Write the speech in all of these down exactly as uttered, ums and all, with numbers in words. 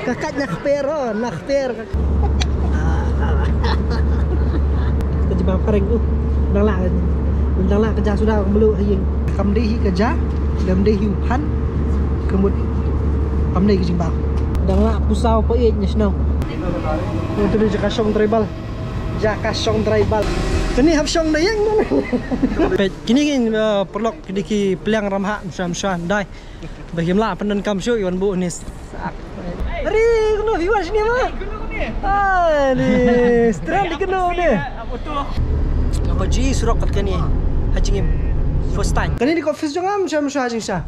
Ka kat na kper, oh, na kper. Ka jubab kering, uh. Dang lah, dang lah ka ja suda ka melu ha ïing. Kam dei hi ka ja, kam dei hi u phan. Ka mut kam dei ka jingbam. Dang lah pusaw pa ïeit na shnong. Oh, tu dia jaka shong tribal. Jaka shong tribal. Kini hap shong da ïeng. Peit, kini ki, uh, paralok, kini ki pliang ramha, msha msha, dai. Ba kim lah pyndonkam shuh ïa wan buh ni sak. Ari, kano viewer shini ma? Ani, strand di kano ni. Apa ji surok kat kani? Ha jingim. First time. Kani di office jong am, sham sha jing sha.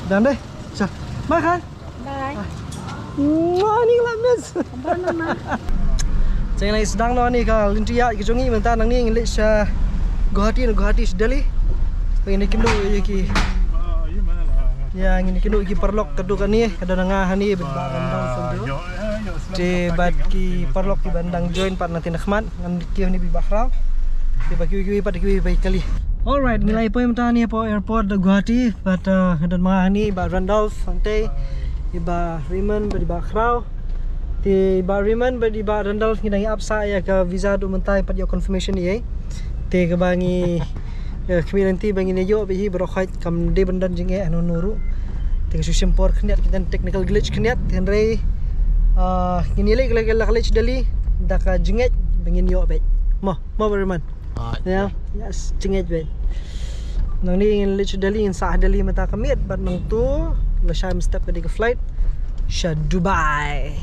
Dan deh. Sha. Ma kan? Bye. Mwah, ni lah miss. Jeng lai sdang noh ni ka lynti ïa ki jong ngi mynta nangne ngin leit sha Guwahati, na Guwahati sha Delhi. Ngin ïakynduh ïa ki. Ïa, ngin ïakynduh ïa ki paralok ka duk kane, ka don nga hangne bad Bah Randolph. Te bad ki paralok kiba dang join pat na tynkhmat. Ngan kiew ni bad i Bah Khraw. Kiba kiwei kiwei pat kiwei ba kali. Alright, ngi la ïa poi mynta ni hapoh airport da Guwahati, bad, uh, nga don ma nga hangne i Bah Randolph, hangtei i Bah Raymond bad i Bah Khraw. Te i Bah Raymond bad i Bah Randolph ngi dang ïa ap sah ïa ka visa, duh mynta pat ïoh confirmation ïa. Te kaba ngi, eh, khmih lynti ba ngin ïa ïoh bad hi baroh khoit kam dei ban don jingeh hano hano ruh. Te ka shu shim por khyndiat, ka don technical glitch khyndiat, hynrei, ah, ngin ïa leit ka la ka leit Delhi da ka jingngeit ba ngin ïoh bad. Mo, mo Bah Raymond. Ah, ïa, yes, jingngeit bad. Nangne ngin leit Delhi, ngin sah Delhi mynta ka miet, bad nangtu lashai mynstep ka dei ka flight sha Dubai.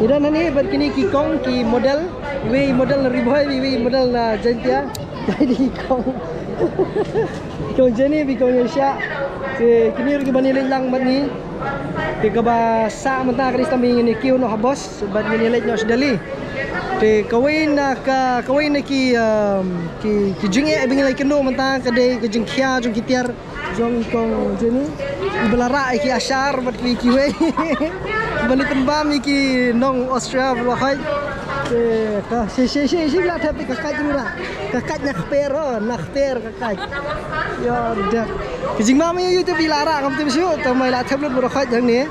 Ida nani bad kine ki kong ki model, wei model na Ri Bhoi, wei, wei model na Jaintia. Dei ki kong. Kong Jenny, bad kong Yasha. Te kine ruh kiba ngi leit lang bad ngi. Te kaba sah mynta ka dei sa ngin ïa kiew noh ha bus bad ngin ïa leit noh sha Delhi. Te kawei na ka, kawei na ki, um, ki, ki jingeh ba ngi la ïakynduh mynta ka dei ka jingkhia jong ki tiar jong i kong Jenny. Iba la rah ïa ki ashar bad ki kiwei. Iba la pynbam ïa ki nong Austria ba la hoi. Te ka shi shi shi shi la thep te ka kat jong ra. Ka kat na kper, oh, na kper ka kat. Ïa dep. Ka jingbam ïa ïa te ba la rah ngam tip shuh, te ma la thep lut ba la hoi jong ni.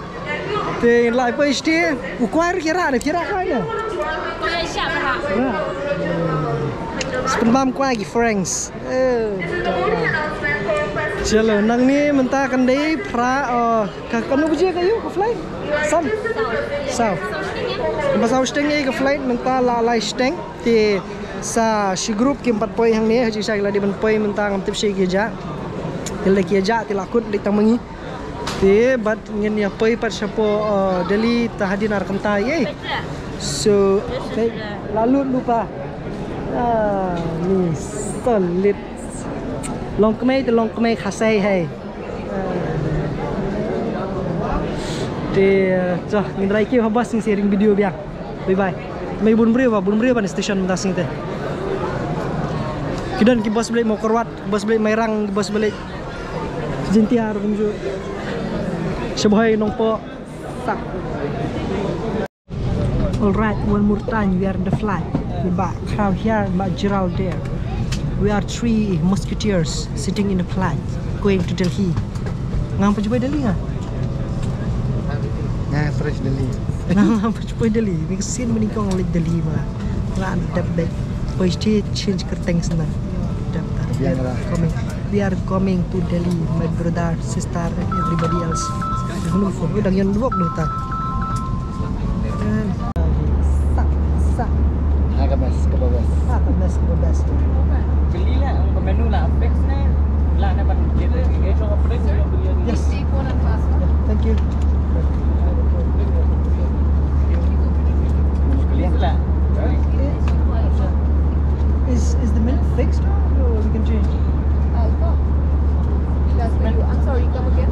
Te la poi shatei, u kwai ruh ki rah ne, ki rah kwai ne. Kwai sha ka rah. Rah. Sa pynbam kwai ki Franks. Eh. Chalo, nangne mynta kan dei phra, eh, ka, kano baje ka ïoh ka flight? San? Saw. Ba saw shiteng ïa ka flight mynta, la lai shiteng. Te sa shi group kim pat poi hangne, ha jingshisha ki la dei ban poi mynta ngam tip shi ki ïa jah. Ki la dei ki ïa jah, te la kut dei tang ma ngi. Te bad ngin ïa poi pat shapoh, uh, Delhi ta hadien ar kynta ïa. So, okay. La lut lypa. Ah, ni solid. Long kmie te long kmie khasai hai. Te, uh, to, ngin rai kiew ha bus, ngin sa ring video biang. Bye bye. Mei bun briew ba, bun briew ban station mynta sngi te. Ki don ki bus ba leit Mawkyrwat, ki bus ba leit Mairang, ki bus ba leit Jaintia ruh kumjuh. Sha Bhoi Nongpoh. Sak. All right, one more time, we are in the flight. Bah Khraw here, Bah Gerald there. We are three musketeers sitting in a flight going to Delhi. Ngam pat ju poi Delhi nga? Nga fresh Delhi. Ngam pat ju poi Delhi. Ni ka sien mynnyngkong leit Delhi ma. Nga dep dep. Poi state change kyrteng sna. Dep ta. We are coming. We are coming to Delhi, my brother, sister, and everybody else. Dang ïa walk dang ta. Sak, sak. Ha ka best, ka best. Ha ka best, ka best. Beli lah, ka menu lah fix ne. Lah na ban get. Yes. Thank you. Beli lah. Is, is the menu fixed or we can change? Alpha. That's for you. I'm sorry, come again?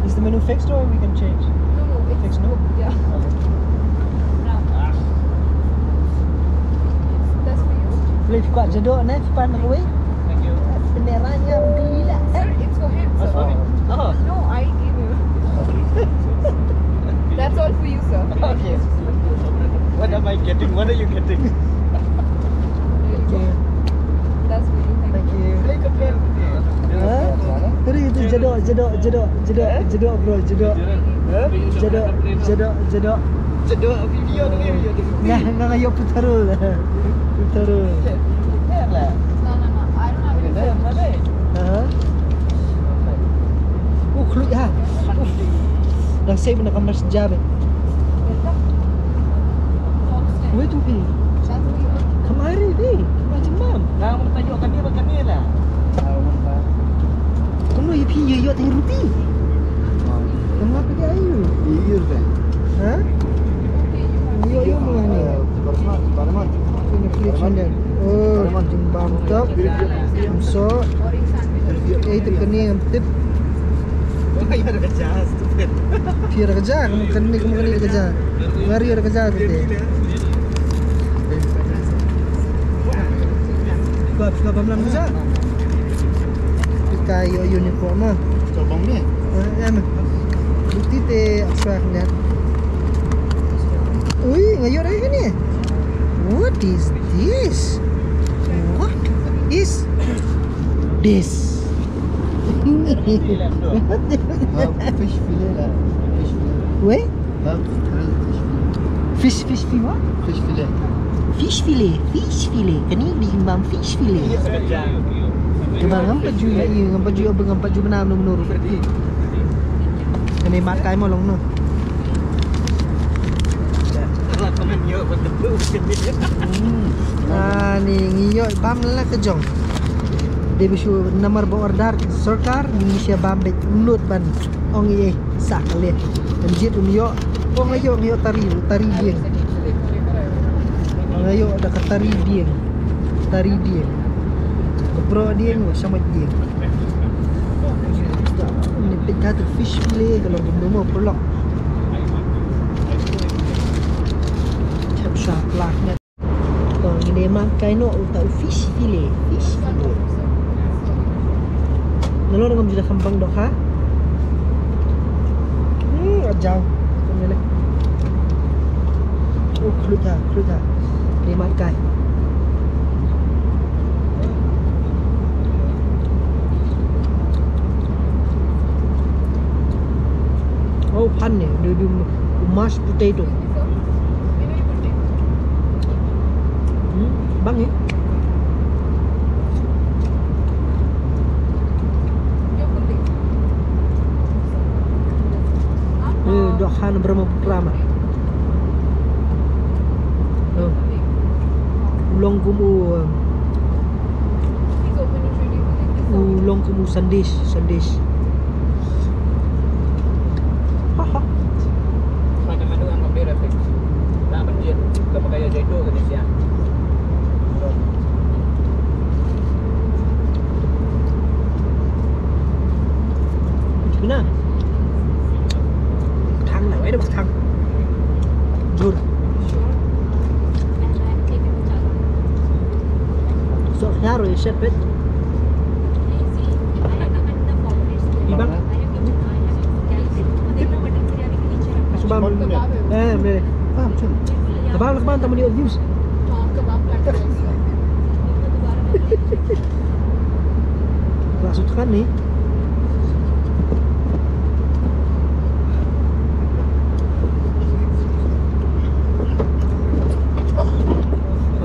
Is the menu fixed or we can change? No, no, it's fixed, no? Yeah. Okay. That's for you. Boleh phi kwah jadoh ne, phi pan kawei? Thank you. Pynnerang ïa ram kali lah. Sir, it's for him, sir. Oh, sorry. Oh. No, I gave him. That's all for you, sir. Okay. What am I getting? What are you getting? Okay. That's for you. Thank you. Thank you. Ha? Tadi itu jadoh. Jedok, jedok, jedok, jedok, bro, jedok. Jedok, jedok, jedok. Jedok, video tu, video tu. Nga, nga, nga, yo, putarul. Putarul. Aha. Oh, khluit ha. Dah save na kamera senja be. Wei tu phi. Kham ai re phi. Kham ai jingmam. Kumno ïa phi ïa ïoh tang ruti. Kham ai phi ïa ïoh. Ha? Ïoh ïoh ma nga ne. Ina phi channel. Oh, jingbam tok. Kumso. Ei, tip kane ngam tip. Phi ïa da ka ja, stupid. Phi ïa da ka ja, kum kane, kum kane da ka ja. Nga ruh ïa da ka ja te. Ka, ka bam lang ka ja. Ka ïoh uniform ah. Coba ni. Eh, em. Bukti te abstract net. Ui, nga ïoh da kane. What is this? What is this? Ha, fish fillet lah. Fish fillet. Weh? Ha, grilled fish fillet. Fish, fish, fish what? Fish fillet. Fish fillet, fish fillet. Kane dei bam fish fillet. Kaba ngam pat ju ïohi, ngam pat ju, ngam pat ju bna mynno ruh. Kane mat kai mo long no. Hmm. Ah, ni ngi ïoh bam la ka jong. Dei ba shu namar ba order sorkar, ngi shu bam beit, lut ban ong ïa sa ka leh. Em jied um ïoh. Ong ïoh, ïoh tari, tari dieng. Ong ïoh da ka tari dieng. Tari dieng. Ka pro dieng, wa sama dieng. Ni peit ka tu fish fillet, ka long kumno mo, prolog. Tap sha plak. To, ngi dei mad kai noh uta u fish fillet, fish fillet. Nalor ngam ju da kham bang dohkha. Hmm, ajaw. Kumne le. Oh, khluit ha, khluit ha. Dei mad kai. Oh, phan ne, du, du, mashed potato. Hmm, bang eh. Eh, dohkha na Brahmaputra ma. Oh. U long kum u, um, u long kum u sandesh, sandesh. Ha, ha. Bteng na. Bteng na, wei da bteng. Jur. Sok nga ruh ïa shet peit. Ibang. Subam. Eh, me. Ah, betul. Abang Lakban tak melihat views. Maksud kan ni.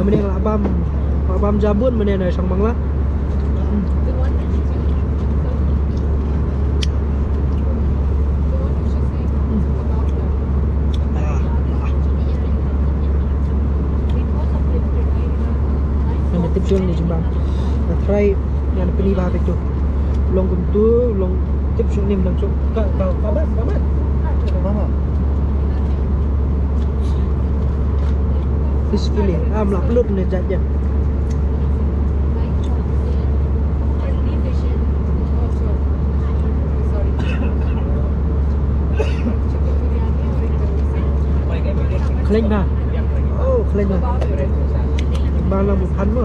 Mane la bam, la bam jabun mane na sang bangla. Ngan tip jong ni jumba. Nga try ngan pyni ba tu. Long kumtu, long tip shuh nim dang shuh. Ka, ka, ka bat, ka bat. Mama. Fish fillet. Ah, mla plut ne jat ya. Khleng ba. Oh, khleng ba. Ba la bu phan mo.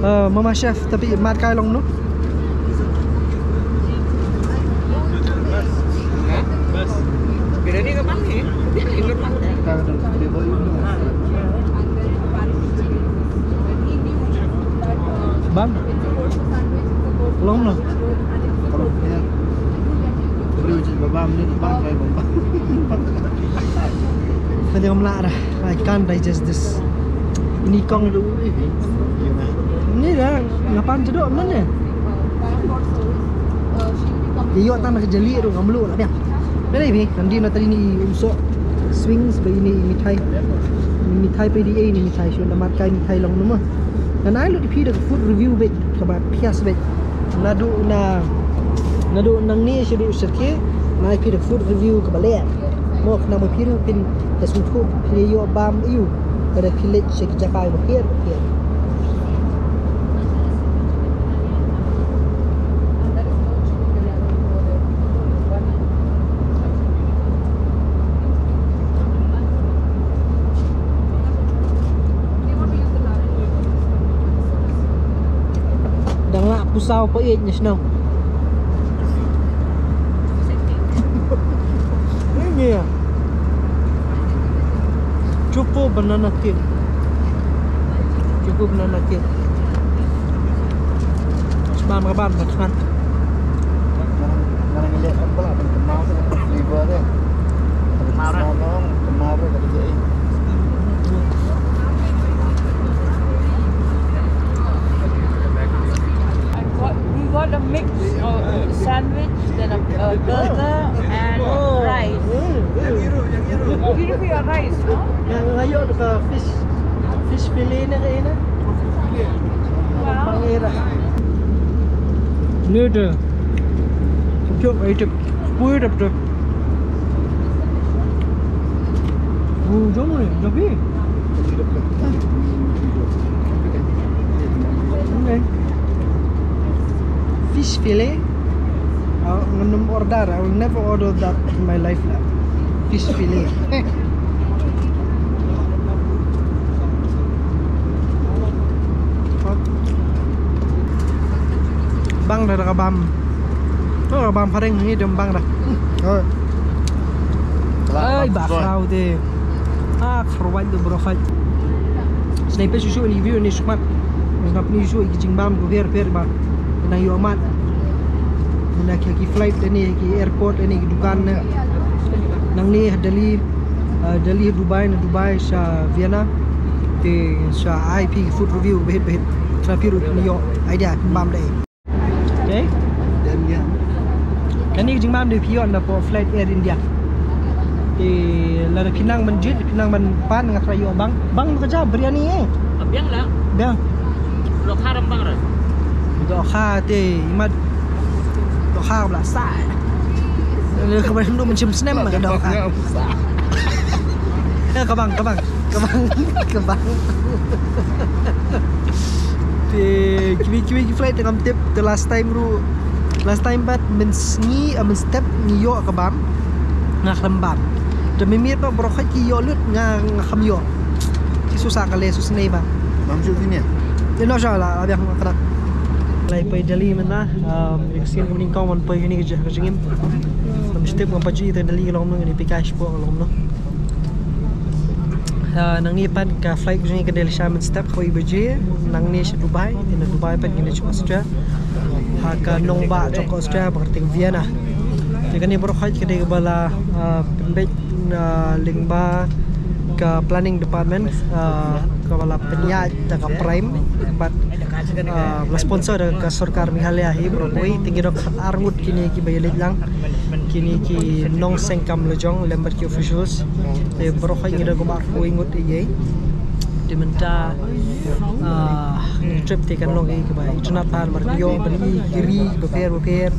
Eh, Mama Chef, tapi mat kai long no. Bang. Long no. Tadi ngam lah dah. I can't digest this. Ini kong. Ini dah, ngapan cedok mana? Ïoh tang ka jali ruh ngam lah biang. Bele bi, kan di na tadi ni umsok swings ba ini mithai. Mithai pa di ini mithai shu na mat kai mithai long nama. Kan ai lut phi da food review bit kaba phias bit. Naduh na, naduh nangne shaduh syrkhei, na ai phi da food review kaba leh. Mo khnang ba phi ruh phin da sngewthuh phin ïoh bam aiu. Ka da phi leit sha ki jaka ba pher pher. Dang lah pusaw peit na shnong. Ini ya. Choco banana cake. Choco banana cake. Sman ka ban ka thngan. Ngan ngi leh kan pala ban kemar tu flavor dia. Kemar. Kemar tu kata dia. I got, we got a mix, uh, sandwich, then a, a burger and rice. Beautiful your rice, no? Yang ayo tu ka fish, fish fillet na ka ina. Wow. Pang era. Ni tu. Chok ai tu. Pui tu tu. Jom ni, jom ni. Okay. Fish fillet. Uh, ngam order. I will never order that in my life lah. Fish fillet. Bang dah, dah ka bam. Tu ka bam phareng ni dem bang dah. Oh. Ai ba khraw te. Ah, khraw wait tu bro fight. Sniper susu ni view ni sukmat. Sniper ni susu ki jingbam ko pher pher ba. Nang ïoh mat. Na ki, ki flight ni, ki airport ni, ki dukan ni. Nangne Delhi, uh, Delhi Dubai, na Dubai sha Vienna. Te sha I P food review behit behit. Sniper ni ïoh idea bam dei. Okay. Kane ka jingbam dei phi ïoh na pdeng flight Air India. Eh, lada phi nang ban jied, phi nang ban pan, nga trai ïoh bang. Bang ka ja biryani eh. Biang la. Biang. Dohkha ram bang rat. Dohkha te, imat. Dohkha bla sa. Ka bang hyndu mynsiem snem ka dohkha. Ya, ka bang, ka bang, ka bang, ka bang. Te kiwi kiwi ki flight te ngam tip, te last time ruh, last time pat mynsngi, ah, mynstep ngi ïoh ka bam. Nga khlem bam. Te mimit pat baroh khoit ki ïoh lut, nga, nga khlem ïoh. Ki susah ka le susnei ba. Bam shu sini ya? Te no sha la, la biang ka dak. Lai poi Delhi mynta, um, ïa ka sien ka nyngkong ban poi ïa kane ka jingim. Ngam tip ngam pat ju ïohi Delhi ka long kumno, ngin ïa peit ka spot ka long kumno. Ah, nangne pat ka flight ka jong ngi ka dei lashai mynstep khatwei baje, nangne sha Dubai, te na Dubai pat ngin ïa shu Austria. Ha ka nongbah jong ka Austria ba kyrteng Vienna. Te kane baroh khoit ka dei kaba la, ah, pynbeit na lyngba ka planning department, ah, kaba la pynïaid da ka Prime, bad, ah, la sponsor da ka sorkar Meghalaya hi baroh kawei, te ngi dang khatar ngut kine kiba ïaleit lang. Kine ki nongseng kam lajong lem bad ki officials. Te baroh khoit ngi dang kumba arphew ngut ïa. Te mynta, ah, trip te kan long ïa kaba itynnad bha namar ïoh ban ïohi ki ri bapher bapher.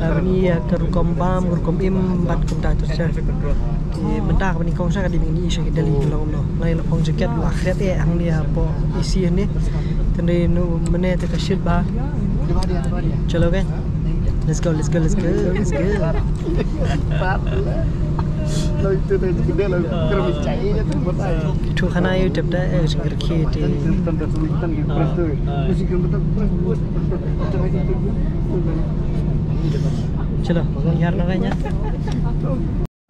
Ah, ban ïohi ïa ka rukom bam, ka rukom im bad kumta ter ter. Te mynta kaba nyngkong sha ka dei ban ïohi sha ki Delhi ka long kumno. Nga la phong jacket la khret eh hangne hapoh A C hangne. Te hynrei mynne te ka shit bha. Chalo guys. Let's go, let's go, let's go, let's go. Itu khana ïa u tep da, eh, jingkyrkieh te. Chalo, ïar na ka nya.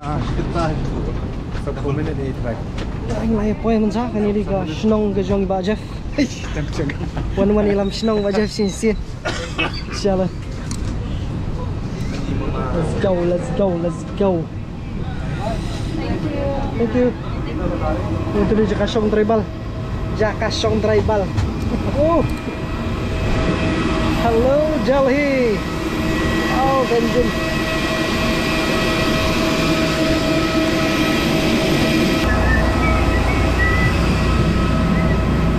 Ah, kita itu. Satu minit ni try. Ai, ngi la poi mynta, kane dei ka shnong ka jong Bah Jeff. Wan wan ïalam shnong Bah Jeff shisien. Chalo. Let's go, let's go, let's go. Thank you. Thank you. Itu dia jaka shong tribal. Jaka shong tribal. Oh. Hello, Delhi. Oh, Benjin.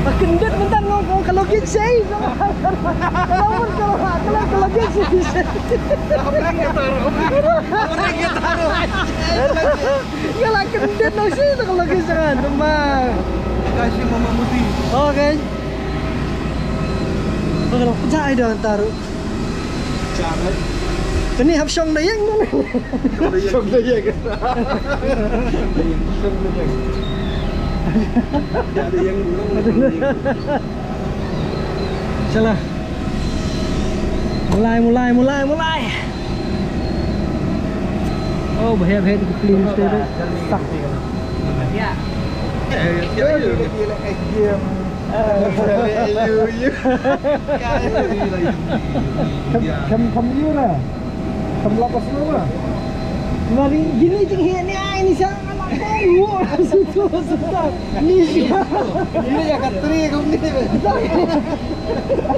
Makin dek bentar ngomong kalau git sih. Kalau pun kalau kalau kalau git sih. Apa yang kita taruh? Apa yang kita taruh? Ïa la kyndit noh shi, tang lagi jangan tembang. Kashi mama muti. Okay. Okay, lah pejah ai dah taruh. Jangan. Ini hap shong da ïeng noh. Shong da ïeng. Shong da ïeng. Shong da ïeng. Salah. Mulai, mulai, mulai, mulai. Oh, bahaya, bahaya tu clean tu. Sak. Kam, kam, kam ïura. Kam lapas ïura. Mari gini jing hi ni ai ni sa. Ini ya katri kum ni.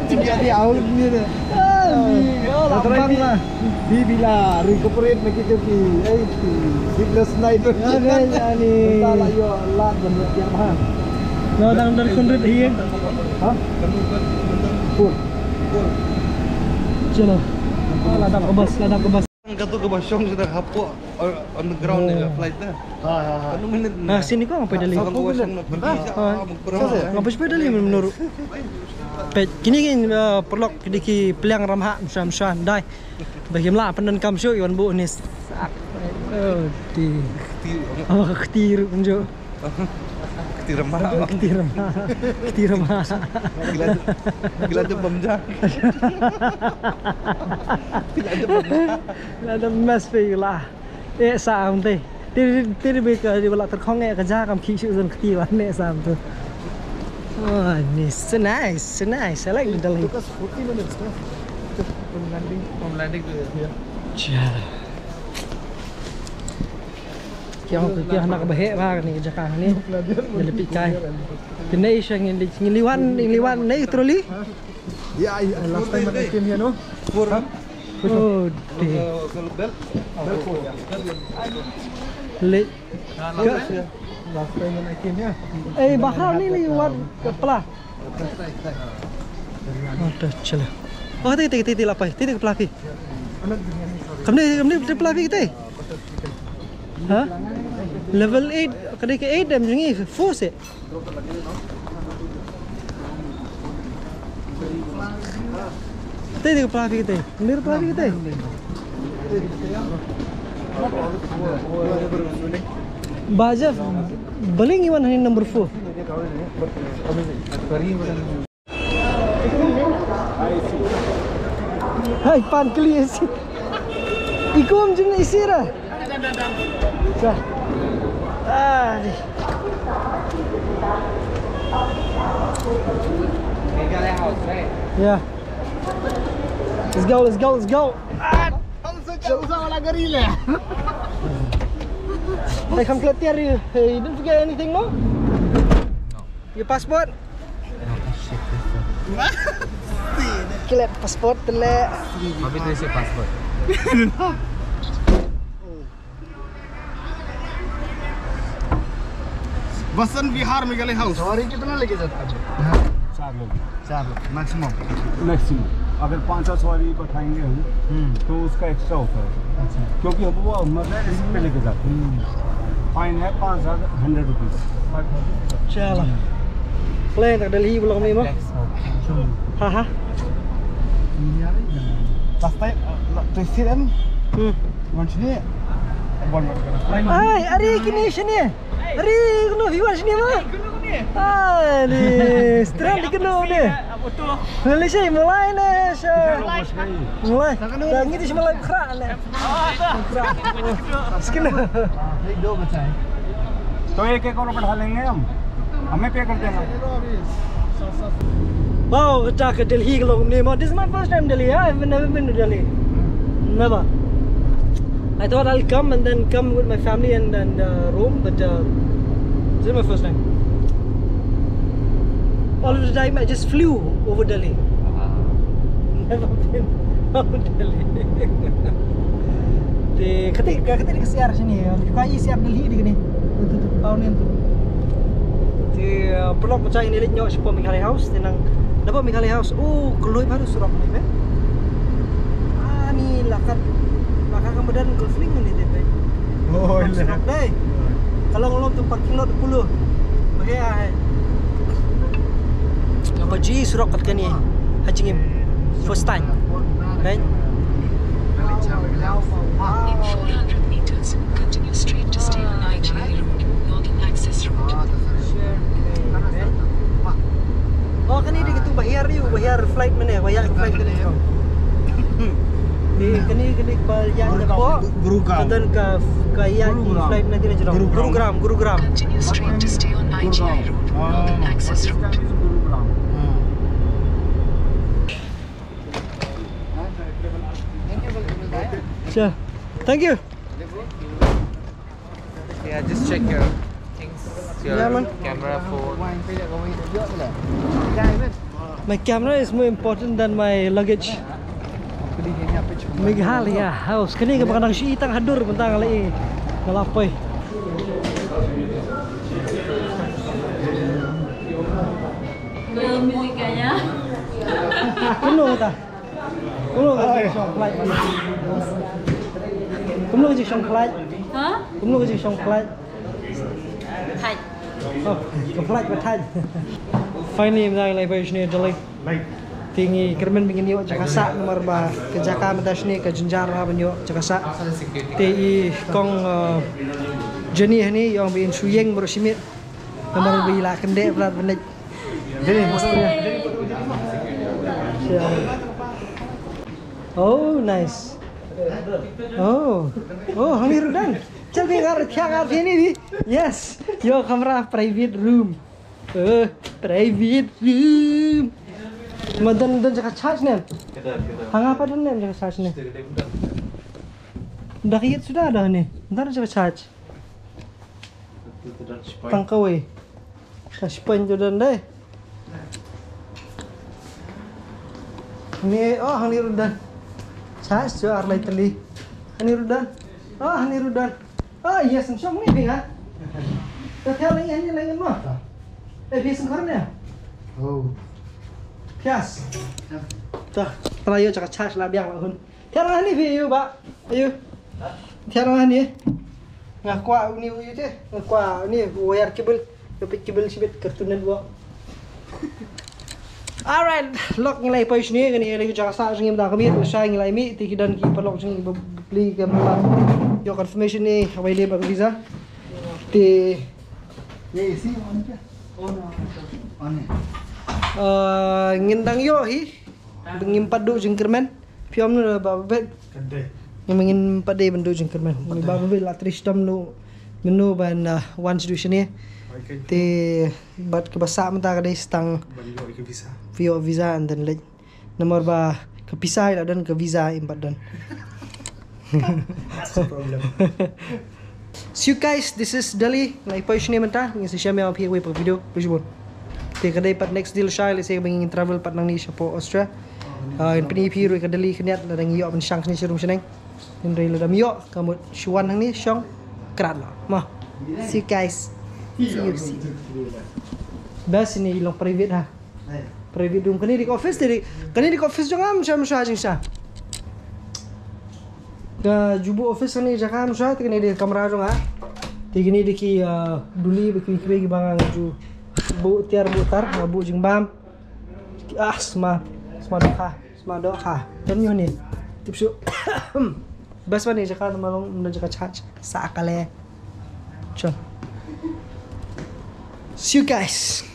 Tiga di aun ni deh. Lapang lah. Di bila recuperate na kita pi, eh, pi fitness night. Ya, kan, ya, ni. Entah lah, yo, lah, dan tiap hari. No, dang dari kundrit hi. Hah? Full. Chalo. Ladap kebas, ladap kebas. Katu ka ba shong sha hapoh, uh, on the ground, eh, flight na. Ha, ha, ha. Kanu minit na. Ah, sini ko ngapa dali? Kanu minit. Ah, ngapa dali menurut? Peit, kini ki, uh, paralok, kini ki pliang ramha, msha, msha, dai. Bagi mla penan kam shu, iwan bu nis. Oh, di. Kti. Oh, kti ruh, njo. Kti ramah. Kti ramah. Kti ramah. Gila tu, gila tu bamja. Gila tu bamja. Gila tu mas pe gila. Eh, sa am te. Te, te be ka, di bala terkhong eh ka ja kam khi shu zon kti wan ne sa am tu. Oh, ni so nice, so nice. I like the Delhi. Took us forty minutes, no? From landing, from landing to here. Cha. Kiang tu kiang nak bahek ba ni jaka ni. Ni lepi kai. Kena isha ngin li ngin liwan ngin liwan ni troli. Yeah, I, I, last time when I came here, no? Four. Oh, deh. Bel. Late. Last time when I came here. Eh, bakhraw ni li wat ka pla. Oh, dah, chala. Oh, ti, ti, ti, ti la pai. Ti, ti ka pla phi. Kam ni, kam ni, ti pla phi ti. Ha? Level eight, ka dei ka eight em jong ngi, four se. Te, te, pla phi te. Nir pla phi te. Baja, baling iwan hani number four. Hai, pan kli isi. Ikum jin isi ra. Sa. Ah, di. Yeah. Let's go, let's go, let's go. Ah, hey, come clear here. Hey, you didn't forget anything, no? Your passport? Klet passport te leh. अभी तो इसे पासपोर्ट। वसंत विहार मेघालय हाउस। सवारी कितना लेके जाता है? हाँ, चार लोग। चार लोग मैक्सिमम। मैक्सिमम। अगर पांच सौ सवारी बैठाएंगे हम, हम्म। तो उसका एक्स्ट्रा होता है। अच्छा। क्योंकि हम वो मदर रिस्क पे लेके जाते हैं। फाइन है पाँच हज़ार, हंड्रेड रुपीज। चलो। Plane tak Delhi belum ni mah. Ha ha. Last time, uh, to sit em. Hmm. Wan sini. Wan, wan, wan. Ai, ari kini sini. Ari kunu viewers ni mah. Ai, ni strand di kunu ni. Malaysia mulai ni, sha. Mulai. Dah ngi di mulai khra ni. Skena. तो एक एक और बढ़ा लेंगे हम, हमें पे कर देना। Wow, kata ka Delhi ka long ni ma. This is my first time Delhi. Yeah, I've never been to Delhi. Never. I thought I'll come and then come with my family and, and uh, roam, but uh, this is my first time. All of the time I just flew over Delhi. Never been over Delhi. Te kata, kata ni ka siar sini. Ka i siar Delhi di kini. Tu tu tu town ni tu. Te uh, pernah pecah ini lek nyok siapa Meghalaya House, tenang. Dapat Meghalaya House. Oh, keluar baru surok ni be. Ah, ni lakat. Lakat ka badan golf link ni te be. Oh, surok dai. Kalau ngelom tu parking lot puluh. Bagi ai. Apa ji surok kat kani? Hajingim. First time. Kan? In four hundred meters, continue straight to stay on I G I Road, Northern Access Road. Oh, kani di kitu bahiar yu, bahiar flight mane, bahiar flight kani. Di kani, kani ba ïa Gurugram. Japo. Gurugram. Ka don ka, ka ïa ki Gurugram. Flight na kini jrong. Gurugram. Gurugram, Gurugram. Continue straight to stay on I G I Road, Northern Access Road. Gurugram. Hmm. Sure. Thank you. Yeah, just check your things, your, yeah, man, camera, phone. My camera is more important than my luggage. Meghalaya House. Kane ka ba ka nang shu i tang hadur mynta nga la i. Nga la poi. Kumno ta? Kumno ka jingshong flight? Ha? Kumno ka jingshong flight? Thait. Oh, ka flight ba thait. Finally mynta ngi la poi shane Delhi. Te ngi kyrmen ba ngin ïoh jaka sah namar ba ka jaka mynta shane ka jynjar ban ïoh jaka sah. Te i kong, uh, Jenny hangne i ong ba in shu ïeng baroh shi miet. Namar ba i la kyndit brat bniat. Oh, nice. Oh. Oh, hangne ruh don. Chal bi ngar, thiang ngar phi ni bi. Yes. Your camera private room. Eh, private room. Ma don, don jaka charge ne? Ha nga pat don ne jaka charge ne? Dah ïit suda dah ne. Don jaka charge. Tang kawei. Ka shipang tu don dei. Ni, oh, hangne ruh don. Charge tu ar lai tylli. Hangne ruh don. Oh, hangne ruh don. Ah, yes, I'm sure we can, huh? Te thiar lang ïa ni lang ïa ma. Eh, phi sngewkhar ne? Oh. Yes. Te, para ïa jaka charge la biang la hun. Thiar lang ni phi ïa ba. Ïa. Thiar lang ni. Nga kwah uni u ïa te. Nga kwah uni wire cable. Ïa phi cable shibit Cartoon Network. Alright, lok ngi lai poi shane, kane ka dei ka jaka sah jong ngi mynta ka miet, lashai ngi lai mih, te ki don ki paralok jong ngi ba plie ka mynta. Ïoh confirmation ne, hawai ne ba ka visa. Te, eh, ngin dang ïoh hi, ba ngim pat duh jingkyrmen. Phi ong no ba bet. Ka dei. Ngi ma ngin pat dei ban duh jingkyrmen. Ngi ba bet la trei shitom no. Mynno ban, ah, wan sha duh shane. Te bad kaba sah mynta ka dei sa tang ban ïoh ka visa. Phi ïoh visa and then leit. Namar ba ka pisa la don, ka visa im pat don. That's the problem. So you guys, this is Delhi. Ngi la poi shane mynta, ngin sa shem ïa phi ha kawei pat ka video. Phi shu bun. Te ka dei pat next deal shai, lehse ba ngin travel pat nangne shapoh Austria. Ah, ngin pyni ïa phi ruh ka Delhi khyndiat, lada ngi ïoh ban shang shane sharum shaneng. Hynrei lada ym ïoh, ka mut shu wan hangne shong krat noh. Mo. See you guys. See you, see you. Bas, ini long private ha. Private room. Kane dei ka office, dei. Kane dei ka office jong nga, mynshwa, mynshwa jingshisha. Ka ju buh office kane jaka mynshwa, te kane dei ka kamra jong nga. Te kine dei ki, ah, duli, ba ki, ki, ki ba nga ju buh tiar buh tar, nga buh jingbam. Ah, sma, sma dohkha, sma dohkha. Don ïoh ne. Tip shuh. Bas ba ne jaka, namar long ym don jaka charge. Sa kale. Chon. See you guys.